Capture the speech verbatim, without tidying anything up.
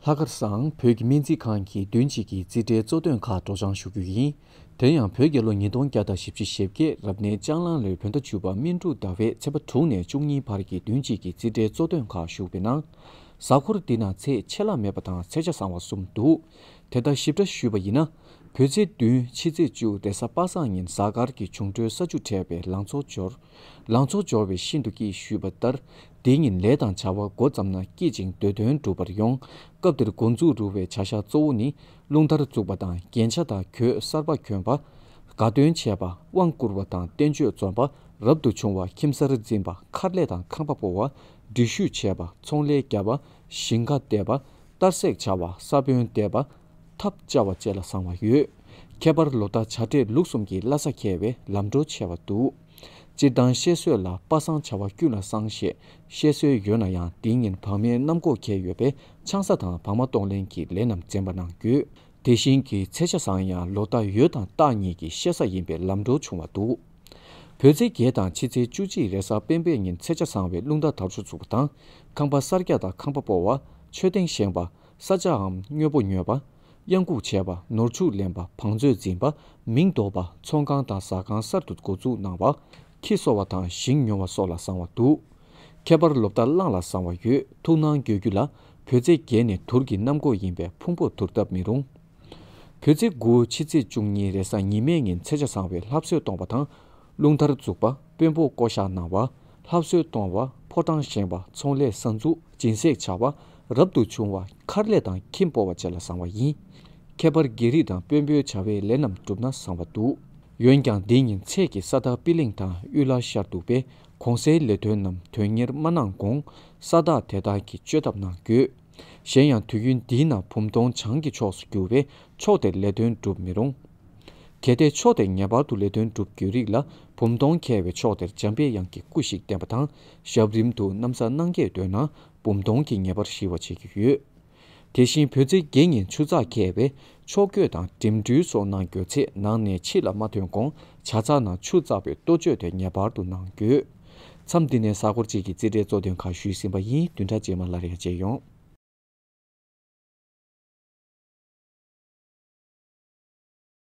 ལྷག་དཀར་བཟང་བོད་ཀྱི་སྨན་རྩིས་ཁང་གི་བདུན་གཅིག་གི་རྩིས་ཁྲའི་གཙོ་དོན་ཁག་སྒྲོག་སྦྱང་ཞུ་རྒྱུ་ཡིན། དེ་ཡང་བོད་རྒྱལ་ལོ་ཉིས་སྟོང་བརྒྱ་དང་བཞི་བཅུ་ཞེ་བརྒྱད་རབ་གནས་ལྕགས་གླང་ལོའི་བོད་ཟླ་བཅུ་པ་སྨིན་དྲུག་ཟླ་བའི་ཚེས་པ་དྲུག་ནས་བཅུ་གཉིས་བར་གྱི་བདུན་གཅིག་གི་རྩིས་ཁྲའི་གཙོ་དོན་ཁག་ཞུགས་པའི་ནང་། གཟའ་འཁོར་འདི་ན་ཚེས་ཆད་ལྷག་མེད་པ་དང་ཚེས་ཆ་བཟང་བ་གསུམ་འདུག་དེ་ལྟར་ཞིབ་ཕྲ་ཞུས་པ་ཡིན་ན། བོད་ཚེས་བདུན་ཕྱི་ཚེས་བཅུ་རེས་གཟའ་པ་སངས་ཉིན་གཟའ་སྐར་གྱི་འབྱུང་འཕྲོད་ས་ཆུ་འཕྲད་པའི་ལང་ཚོ་འབྱོར། ལང་ཚོ་འབྱོར་བས་ཤིན་ཏུ་སྐྱིད་ཞུས་པ་ལྟར། འདི་ཉིན་ལས་དང་བྱ་བ་འགོ་བརྩམས་ན་སྐྱིད་ཅིང་འདོད་དོན་འགྲུབ་པར་ཡོང་། སྐབས་འདིར་འགོ་འཛུགས་རུ་བའི་བྱ་གཞག་གཙོ་བོ་ནི། རླུང་ལྟར་འཛུགས་པ་དང་རྒྱན་ཆ་དང་གོས་གསར་པ་གྱོན་པ། དགའ་སྟོན་བྱས་པ། དབང་བསྐུར་བ་དང་བསྟན་བཅོས་འཛོམས་པ། རབ་ཏུ་བྱུང་བ་ཁྱིམ་གསར་འཛིན་པ། མཁར་ལས་དང་ཁང་པ་སྤོ་བ། འགྲུལ་བཞུད་བྱས་པ། ཚོང་ལས་བརྒྱབ་པ། ཞིང་ཁ་འདེབས་པ། གཏར་སྲེག་བྱ་བ། ས་བོན་འདེབས་པ། ཐབ་བཅའ་བ་བཅས་ལ་བཟང་བ་ཡོད། ཁྱད་པར་ལོ་ཟླ་བྱ་སྤྲེལ་ལུག་གསུམ་གྱི་བླ་གཟའ་འཁེལ་བས་ལམ་འགྲོ་ཆེ་བ་འདུག་སྤྱིར་བཏང་བཤད་སྲོལ་ལ་པ་སངས་བྱ་བ་ཀུན་ལ་བཟང་ཞེས་བཤད་སྲོལ་ཡོད་ན་ཡང་། འདི་ཉིན་བག་མའི་གནམ་སྒོ་འཁེལ་ཡོད་པས་ཆང་ས་དང་བག་མ་གཏོང་ལེན་གྱི་ལས་རྣམས་འཛེམ་པ་གནང་དགོས། དེ་བཞིན་གྱི་ཚེས་ཆ་བཟང་ཡང་ལོ་ཟླ་འོད་དང་སྟག་གཉིས་ཀྱི་བཤད་ས་ཡིན་པས་ལམ་འགྲོ་ཆུང་བ་འདུག་བོད་ཚེས་བརྒྱད་དང་ཕྱི་ཚེས་བཅུ་གཅིག་རེས་གཟའ་སྤེན་པའི་ཉིན་ཚེས་ཆ་བཟང་བས་རླུང་རྟ་དར་ལྕོག་འཛུགས་པ་དང་། ཁང་པ་གསར་རྒྱག་དང་ཁང་པ་སྤོ་བ། མཆོད་རྟེན་བཞེངས་པ། ས་ཆའམ་དངོས་པོ་ཉོ་བ། གཡང་འགུགས་བྱས་པ། ནོར་ཕྱུགས་ལེན་པ། བང་མཛོད་འཛིན་པ། མིང་འདོགས་པ། ཚོང་ཁང་དང་ཟ་ཁང་གསར་དུ་འགོ་འཛུགས་གནང་བ། ཁྱི་གསོ་བ་དང་ཞིང་ཉོ་བ་སོགས་ལ་བཟང་བ་འདུག་ཁྱད་པར་ལོ་ཟླ་གླང་ལ་བཟང་བ་ཡོད། ཐུགས་སྣང་དགོས་རྒྱུ་ལ། བོད་ཚེས་བརྒྱད་ནི་དུར་གྱི་གནམ་སྒོ་ཡིན་པས་ཕུང་པོ་དུར་བཏབ་མི་རུང་། བོད་ཚེས་དགུ་ཕྱི་ཚེས་བཅུ་གཉིས་རེས་གཟའ་ཉི་མའི་ཉིན་ཚེས་ཆ་བཟང་བས་ལྷ་གསོལ་གཏོང་བ་དང་། རླུང་ལྟར་འཛུགས་པ། དཔོན་པོ་བསྐོ་བཞག་གནང་བ། ལྷ་གསོལ་གཏོང་བ། ཕོ་བྲང་བཞེངས་པ། ཚོང་ལས་གསར་འཛུགས། སྦྱིན་སྲེག་བྱ་བ། རབ་ཏུ་བྱུང་བ། མཁར་ལས་དང་ཁྱིམ་སྤོ་བ་བཅས་ལ་བཟང་བ་ཡིན། ཁྱད་པར་རྒྱལ་རིགས་དང་དཔོན་པོའི་བྱ་བའི་ལས་རྣམས་བསྒྲུབས་ན་བཟང་བ་འདུག་འོན་ཀྱང་འདི་ཉིན་ཚེས་ཀྱི་ས་བདག་པི་ལིང་དང་དབུལ་ལ་ཤར་འདུག་པས་གོང་གསལ་ལས་དོན་རྣམས་དོན་གཉེར་མ་གནང་གོང་ས་བདག་དེ་དག་གི་བཅོས་ཐབས་གནང་དགོས། གཞན་ཡང་དུས་ཡུན་འདིའི་ནང་བུམ་སྟོང་བྱང་གི་ཕྱོགས་སུ་འགྱུར་བས་ཕྱོགས་དེར་ལས་དོན་སྒྲུབ་མི་རུང་། གལ་ཏེ་ཕྱོགས་དེར་ངེས་པར་དུ་ལས་དོན་སྒྲུབ་དགོས་རིགས་ལ་བུམ་སྟོང་འཁེལ་བའི་ཕྱོགས་དེར་འཇམ་པའི་དབྱངས་ཀྱི་སྐུ་ཞིག་བསྟན་པ་དང་ཞབས་རིམ་དུ་གནམ་ས་སྣང་གས་འདོད་ན་བུམ་སྟོང་གི་ངེས་པར་ཞི་བ་བྱེད་ཀྱི་ཡོད། དེ་བཞིན་བོད་ཚེས་བརྒྱད་ཉིན་ཆུ་ཚགས་འཁེལ་བས་ཕྱོགས་བསྐྱོད་དང་འགྲིམ་འགྲུལ་སོགས་གནང་དགོས་ཚེ་ནང་ནས་ཕྱི་ལ་མ་ཐོན་གོང་ཇ་ཚགས་ནང་ཆུ་བཙགས་པའི་གཏོ་བཅོས་དེ་ངེས་པར་དུ་གནང་དགོས། མཚམས་འདི་ནས་གཟའ་འཁོར་གཅིག་གི་རྩིས་ཁྲའི་གཙོ་དོན་ཁག་ཞུས་ཟིན་པ་ཡིན། བདུན་ཕྲག་རྗེས་མ་སླར་ཡང་མཇལ་ཡོང་།